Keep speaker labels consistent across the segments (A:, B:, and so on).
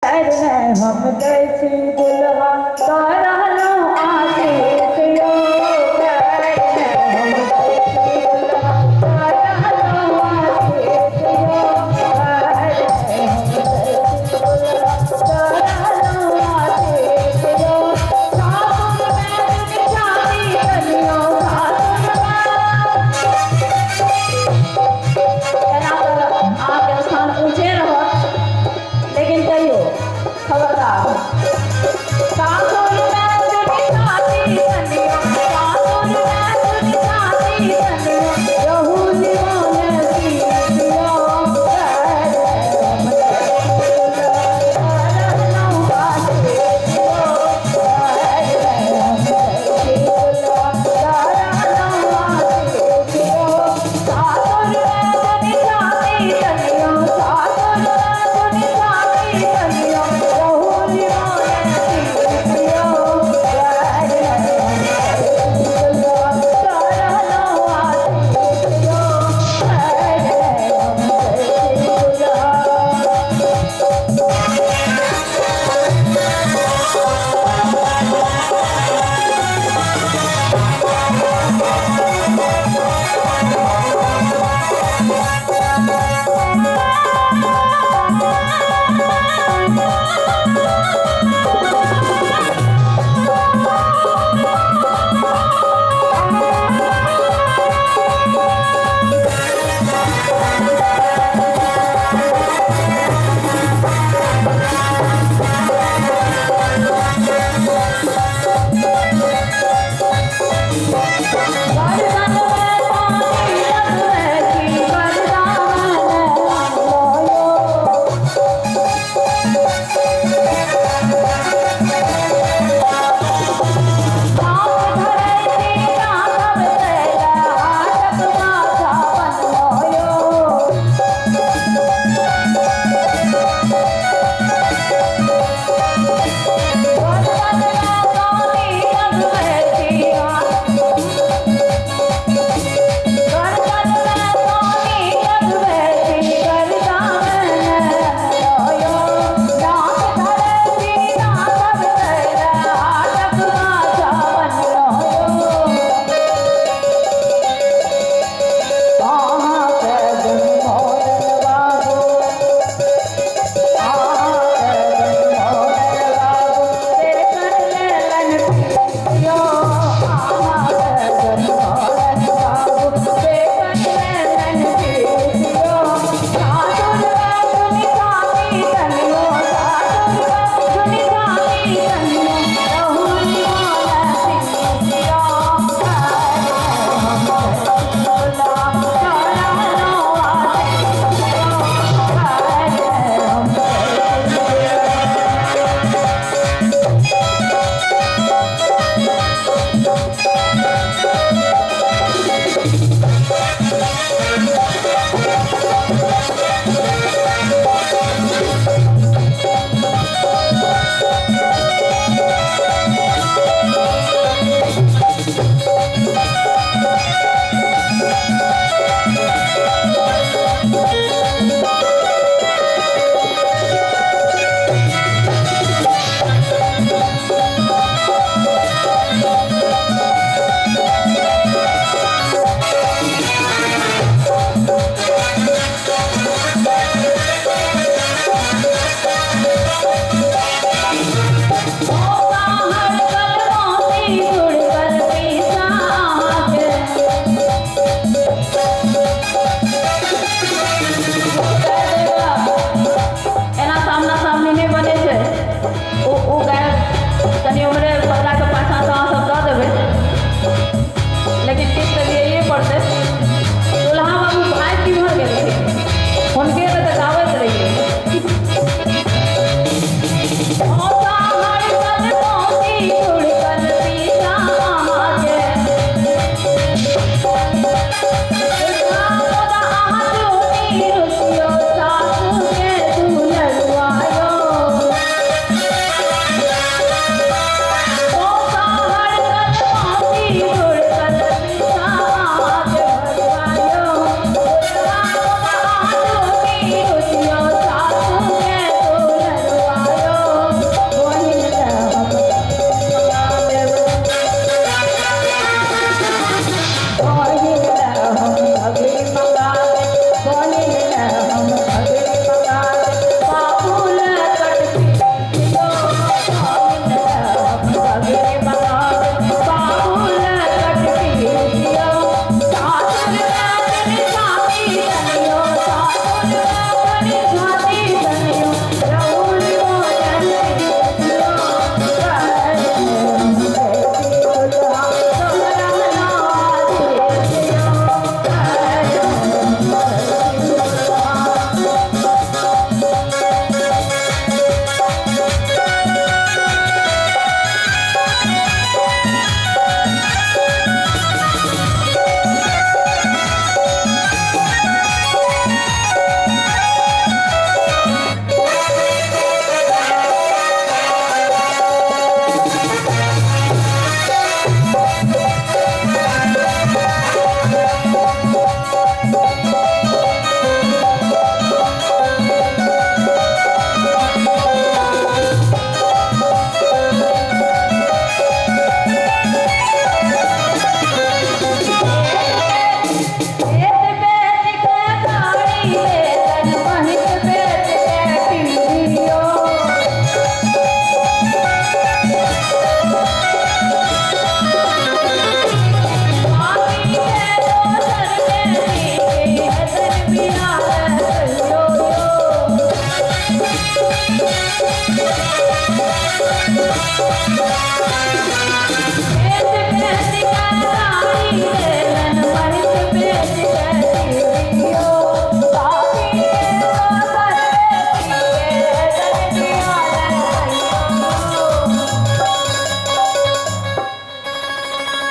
A: हम दै छी दुल्हा दऽ रहलहुँ आशीष यौ, हम दै छी दुल्हा दऽ रहलहुँ आशीष यौ, हम दै छी दुल्हा दऽ रहलहुँ आशीष यौ। सासुरमे जुनि छाती तनियो, सासुरमे एना तऽ अहाँके स्थान ऊँचे रहत, लेकिन तैयो खबरदार। सासुरमे जुनि छाती तनियो, सासुरमे जुनि छाती तनियो, रहू जीवन शीश यौ, हम दै छी दुल्हा दऽ रहलहुँ आशीष यौ, हम दै छी दुल्हा दऽ रहलहुँ आशीष यौ। सासुरमे जुनि छाती तनियो, सासुरमे जुनि छाती तनियो, रहू जीवन शीश यौ, हम दै छी दुल्हा दऽ रहलहुँ आशीष यौ, हम दै छी दुल्हा। गरदनमे पानी लगबै छी, गरदामे लयो। नाक धरै छी राघव तैला, हाटक माछा बनलो यो। गरदनमे पानी लगबै छी, गरदनमे पानी लगबै छी, गरदामे लयो। नाक धरै छी राघव तैला, हाटक माछा बनलो यो। अहाँके जन्मोरन बाबू, अहाँके जन्मोरन बाबू, से कर लेलनि फीस यौ, अहाँके जन्मोरन बाबू, से कर लेलनि फीस यौ। सासुरमे जुनि छाती तनियो, सासुरमे जुनि छाती तनियो, रहू जीवन शीश यौ, हम दै छी दुल्हा दऽ रहलहुँ आशीष यौ, हम दै छी दुल्हा। मौसा हरकल मौसी गुड़कल पीसा अहाँके। एना सामना सामनी नहि बनै छै। ओ गाय कनि उम्हरे पर्दाके पाछाँसँ अहाँ सब दऽ देबै, लेकिन किछु तऽ दियैए पड़तै। दुल्हा बाबू भागि किम्हर गेलखिन? हुनके तऽ गाबैत रहियै। मौसा हरकल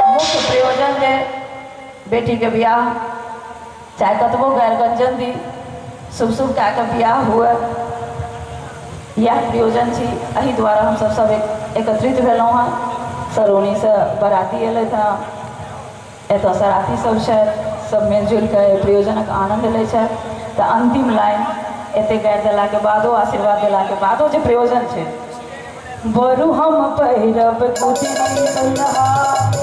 A: मुख्य प्रयोजन जे बेटीके बियाह चाहे कतबो गारि गञ्जन दी, शुभ शुभ कए कऽ बियाह हुए, इएह प्रयोजन छी। एहि दुआरे हमसभ सभ एकत्रित भेलहुँ हँ। सरौनीसँ बराती एलथि हँ, एतऽ सराती सब छथि, सब मिलजुलि कऽ एहि प्रयोजनक आनन्द लै छथि। तऽ अन्तिम लाइन, एतेक गारि देलाके बादो, आशीर्वाद देलाके बादो जे प्रयोजन छै, बरु हम पहिरब कुचरी दुल्हा।